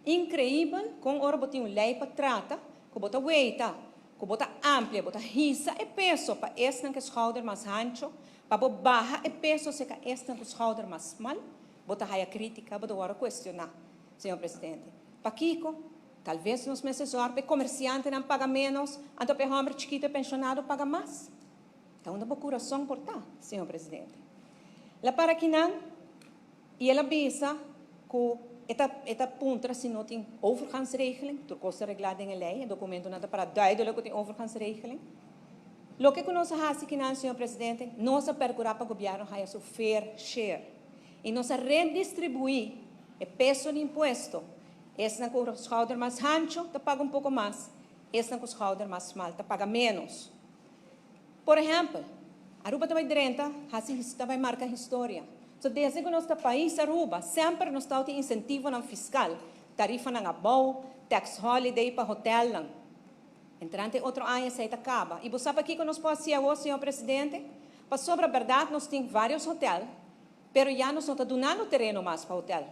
Increibel con ora bo tin un ley pa trata, cu bo ta weita, cu bo ta amplia, bo ta hisa e peso pa esnan cu schouder mas hancho, pa bo baha e peso seca esnan cu schouder mas smal, bo ta haya critica, bo ta wordo cuestiona, señor Presidente. Pakico? Talves nos mester zorg pa e comerciantenan paga menos, anto pa e homber chikito e pensionado paga mas. Ta unda bo curason por ta, señor Presidente? La para kinan y el a bisa cu e ta e ta puntra si no tin overgangsregeling, tur cos ta regla den e ley, e documentonan ta para duidelijk cu tin overgangsregeling. Loke cu nos a haci kinan, señor Presidente, nos a percura pa gobierno haya su fair share y nos a redistribui e peso di impuesto. Esnan cu schouder mas hancho ta paga un poco mas, esnan cu schouder mas smal ta paga menos. Por ehempel, Aruba ta bay drenta, haci ta bay marca historia. So desde cu nos ta pais Aruba, semper nos tawtin incentivonan fiscal, tarifanan abou, tax holiday pa hotelnan. Entrante otro aña esey ta caba. Y bo sa pakico nos por haci awor, señor Presidente? Pasobra berdad nos tin varios hotel, Pero ya nos no ta dunando tereno mas pa hotel.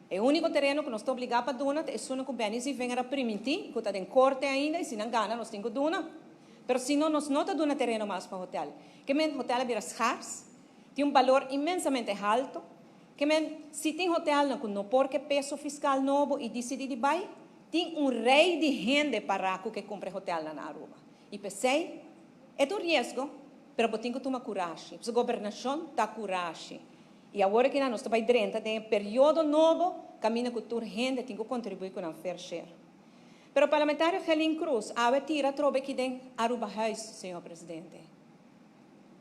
E úniko tereno ku nos ta obligá pa duna ta esunnan ku Benny Zievinger a primintí i ku ta den korte ainda i si nan gana nos tin ku duna. Pero si no nos no ta duna tereno mas pa hotel. Ke men hotel a bira schars, tin un balor inmensamente halto. Ke men si tin hotelnan ku no por ke peso fiskal nobo i disidí di bai, tin un rei di hende pará ku ke kumpra e hotelnan na Aruba. I p'esei e ta un riesgo. Pero bo tin ku tuma kurashi. Pasobra gobernashon ta kurashi. I awor aki nan nos ta bai drenta den e periodo nobo kaminda ku tur hende tin ku kontribuí ku nan fair share. Pero Parlamentario Gelin Cruz awe tira atrobe aki den Arubahuis, señor Presidente.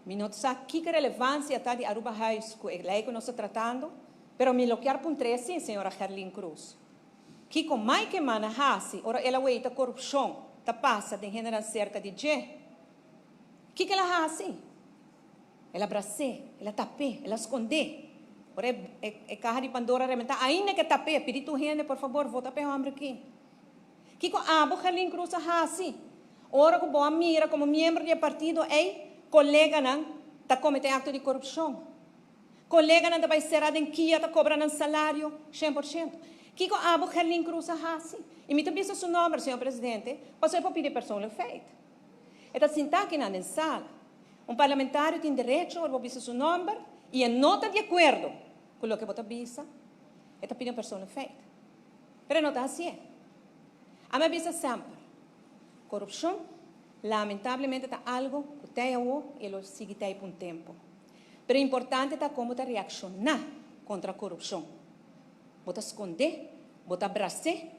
Mi no sa kiko relevansia ta di Arubahuis ku e lei ku nos ta tratando, pero mi lo kier puntr'é si, señora Gerlin Cruz. Kiko Mike Eman a hasi ora el a weita korupshon ta pasa den hendenan serka di dje? Kiko el a hasi? El a bras'é, el a tap'é, el a skond'é. Ora e kaha di Pandora a rementá, ainda ke tap'é, pidi tur hende, por fabor, vota pa e hòmber akí. Kiko abo, Gerlin Cruz, a hasi ora ku bo a mira komo miembro di e partido ei koleganan ta kometé akto di korupshon? Koleganan ta bai será den kia ta kobra nan salario 100%. Kiko abo, Gerlin Cruz, a hasi? I mi ta bisa su nòmber, señor presidente, pasobra e por pidi persoonlijk feit. E ta sinta akinan den sala. Un parlamentario tin derecho ora bo bisa su nomber y e no ta di acuerdo cu loke bo ta bisa, e ta pidi un persona feit. Pero e no ta hacié. Ami a bisa semper, corupcion lamentablemente ta algo cu tei awo y e lo sigui tei pa un tempo. Pero importante ta con bo ta reacciona contra corupcion. Bo ta sconde, bo ta bras'é,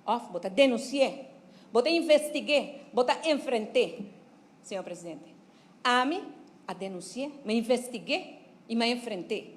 Of bo ta denunci'é, bo ta investigu'é, bo ta enfrent'é. Señor Presidente, ami a denunci'é, mi a investigu'é y mi a enfrent'é.